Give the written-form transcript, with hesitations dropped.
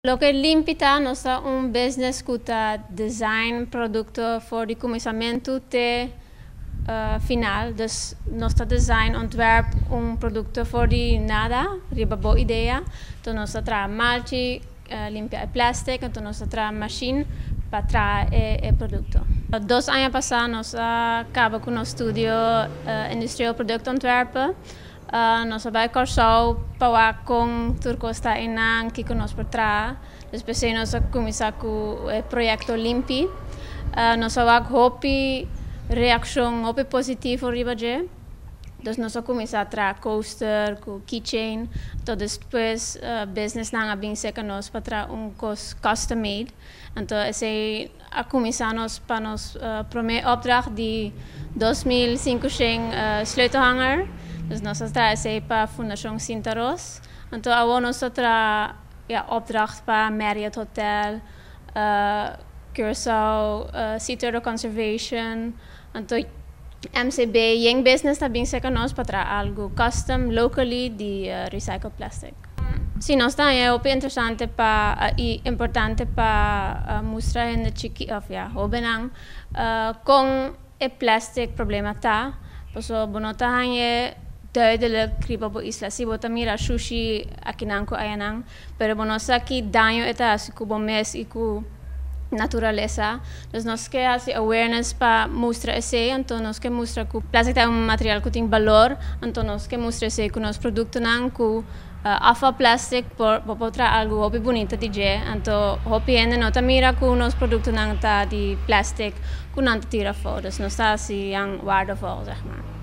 Loke Limpi ta, nos ta un business ku ta design produkto for di kuminsamentu te final. Dus nos ta design, ontwerp un produkto for di nada, riba bo idea. Anto nos ta traha malchi, limpia e plastic, anto nos ta traha machine pa traha e produkto. 2 aña pasá nos a kaba ku nos studio industrieel productontwerpen. Nos a bai Kòrsou pa kon tur kos ta einan, kiko nos por traha. Despues nos a kuminsá ku e proyekto Limpi. Nos a wak hopi reakshon, hopi positivo riba dje. Dus nos a kuminsá traha coaster ku keychain. Anto despues business nan a bin serka nos pa traha un kos custom made. Anto esei a kuminsá nos pa nos promé opdracht di 2500 sleutelhanger. Dus nos a traha esei pa Fundashon Sinta Ros. Anto awor nos a traha, ja, opdracht pa Marriott Hotel, Curaçao Sea Turtle Conservation. Anto MCB, yen business ta bin serka nos pa traha algu custom locally di recycled plastic. Si, nos ta hopi interesante pa i importante pa mustra hende chiki of, ja, hóbennan kon e plastic problema ta. Paso bo no ta haña duidelijk riba bo isla. Si bo ta mira sushi akinan ku ayanan, pero bo no sa ki daño e ta hasi ku bo mes i ku naturalesa. Dus nos ke hasi awareness pa mustra esei, anto nos ke mustra ku plastic ta un material ku tin balor, anto nos ke mustra esei ku nos produktonan, ku afvalplastic por traha algu hopi bunita di dje. Anto hopi hende no ta mira ku nos produktonan ta di plastic ku nan ta tira afó. Dus nos ta hasi nan waardevol, zeg maar.